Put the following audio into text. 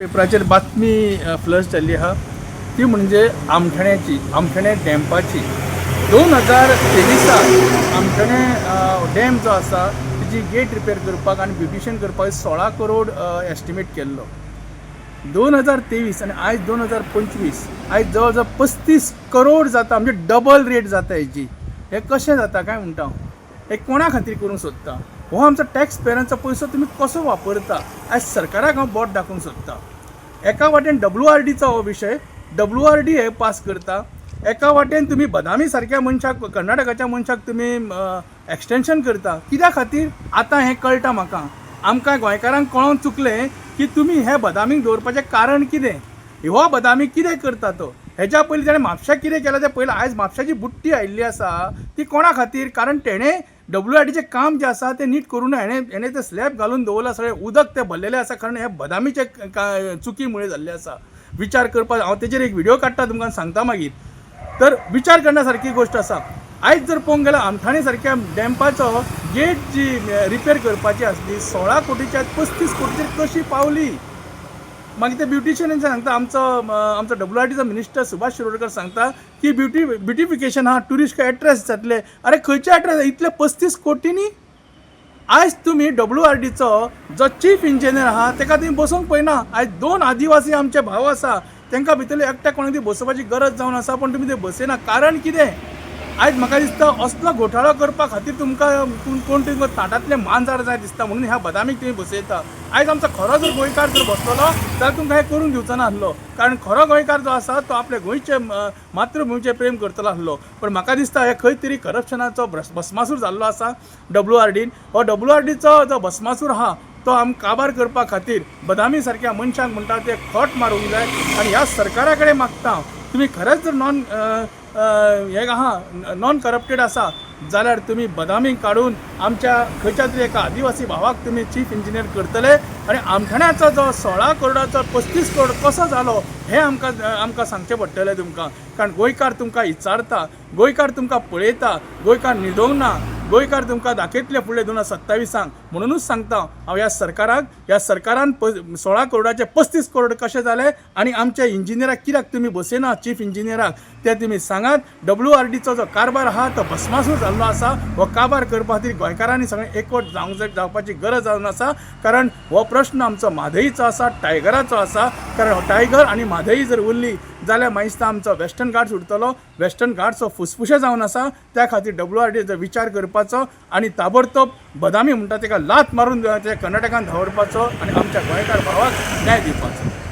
पेपराचेर बातमी फ्लश जाल्ली आहा ती म्हणजे आमठण्याची, आमठणे डॅम्पाची. 2023 आमठणे डॅम जो आसा तेजी गेट रिपेर करपाक आनी ब्युटिशन करपाक 16 करोड एस्टिमेट केल्लो 2023 आनी आयज 2025. आयज जवळ जवळ 35 करोड जाता, म्हणजे डबल रेट जाता हेजी. हें कशें जाता काय म्हणटा हांव? हें कोणा खातीर करूंक सोदता? हो आमचो टॅक्स पेयरांचो पयसो तुमी कसो वापरता? आयज सरकाराक हांव बोट दाखोवंक सोदता. एका वाटेन डब्ल्यू आर डीचो हो विशय, डब्ल्यू आर डी हे पास करता, एका वाटेन तुमी बदामी सारक्या मनशाक, कर्नाटकाच्या मनशाक तुमी एक्सटेंशन करता. कित्या खातीर आतां हें कळटा म्हाका. आमकां गोंयकारांक कळोन चुकलें की तुमी हे बदामीक दवरपाचें कारण कितें, हो बदामी कितें करता तो. हेज्या पयलीं ताणें म्हापश्याक कितें केलां तें पयलें. आयज म्हापश्याची बुट्टी आयिल्ली आसा ती कोणा खातीर? कारण तेणें डब्ल्यू आर डीचें काम जें आसा तें नीट करूं ना. हेणें तें स्लॅब घालून दवरलां, सगळें उदक तें भरलेलें आसा, कारण हे बदामीचे चुकीमुळे जाल्लें आसा. विचार करपाक हांव तेजेर एक व्हिडियो काडटा, तुमकां सांगता मागीर. तर विचार करण्या सारकी गोश्ट आसा. आयज जर पळोवंक गेल्यार आमठाणे सारक्या डॅम्पाचो गेट जी रिपेर करपाची आसली 16 कोटीच्या, 35 कोटीचेर कशी पावली? मागीर ते ब्युटिशियन सांगता, आमचो डब्ल्यू आर डीचो मिनिस्टर सुभाष शिरोडकर सांगता की ब्युटिफिकेशन आहा, ट्युरिस्ट एट्रेक्ट जातले. अरे, खंयचे एट्रेक्ट इतले 35 कोटींनी? आयज तुमी डब्ल्यू आर डीचो जो चीफ इंजिनियर आहा तेका तुमी बसोवंक पळयना. आयज दोन आदिवासी आमचे भाव आसा, तांकां भितरले एकट्या कोणाक ती बसोवपाची गरज जावन आसा, पूण तुमी ते बसयना. कारण कितें? आयज म्हाका दिसता असलो घोटाळो करपा खातीर तुमकां कोण तुमकां ताटांतले मांजर जाय दिसता, म्हणून ह्या बदामीक तुमी बसयता. आयज आमचो खरो जर गोंयकार जर बसतलो जाल्यार तुमकां हें करूंक दिवचो ना आसलो, कारण खरो गोंयकार जो आसा तो आपल्या गोंयचे मातृभुमीचें प्रेम करतलो आसलो. पण म्हाका दिसता हे खंय तरी करप्शनाचो भस्मासूर जाल्लो आसा डब्ल्यू आर डीन. हो डब्ल्यू आर डीचो जो भस्मासूर आहा तो आम काबार करपा खातीर बदामी सारक्या मनशांक म्हणटा ते खोट मारूंक जाय. आनी ह्या सरकारा कडेन मागता हांव, तुमी खरेंच जर नॉन हे आहा, नॉन करप्टेड आसा जाल्यार तुमी बदामीक काडून आमच्या खंयच्या तरी एका आदिवासी भावाक तुमी चीफ इंजिनियर करतले आनी आमठाण्याचो जो 16 करोडाचो 35 करोड कसो जालो हें आमकां सांगचें पडटलें तुमकां. कारण गोंयकार तुमकां विचारता, गोंयकार तुमकां पळयता, गोंयकार न्हिदोंक ना. गोंयकार तुमकां दाखयतले फुडले 2027. म्हणुनूच सांगता हांव ह्या सरकाराक, ह्या सरकारान 16 करोडाचे 35 करोड कशे जाले आनी आमच्या इंजिनियराक कित्याक तुमी बसयना चीफ इंजिनियराक, ते तुमी सांगात. डब्ल्यू आर डीचो जो कारभार आहा तो भस्मासूर जाल्लो आसा. हो कारभार करपा खातीर गोंयकारांनी सगळें एकवट जावंक जाय, जावपाची गरज जावन आसा. कारण हो प्रश्न आमचो म्हादईचो आसा, टायगराचो आसा. कारण हो टायगर आनी म्हादई जर उरली जाल्यार मागीर आमचो वेस्टर्न घाट्स उरतलो. वेस्टर्न घाट्स हो फुसफुशे जावन आसा. त्या खातीर डब्ल्यू आर डीचो विचार करपाचो आनी ताबडतोब बदामी म्हणटा तेका लात मारून ते कर्नाटकान धांवडपाचो आनी आमच्या गोंयकार भावाक न्याय दिवपाचो.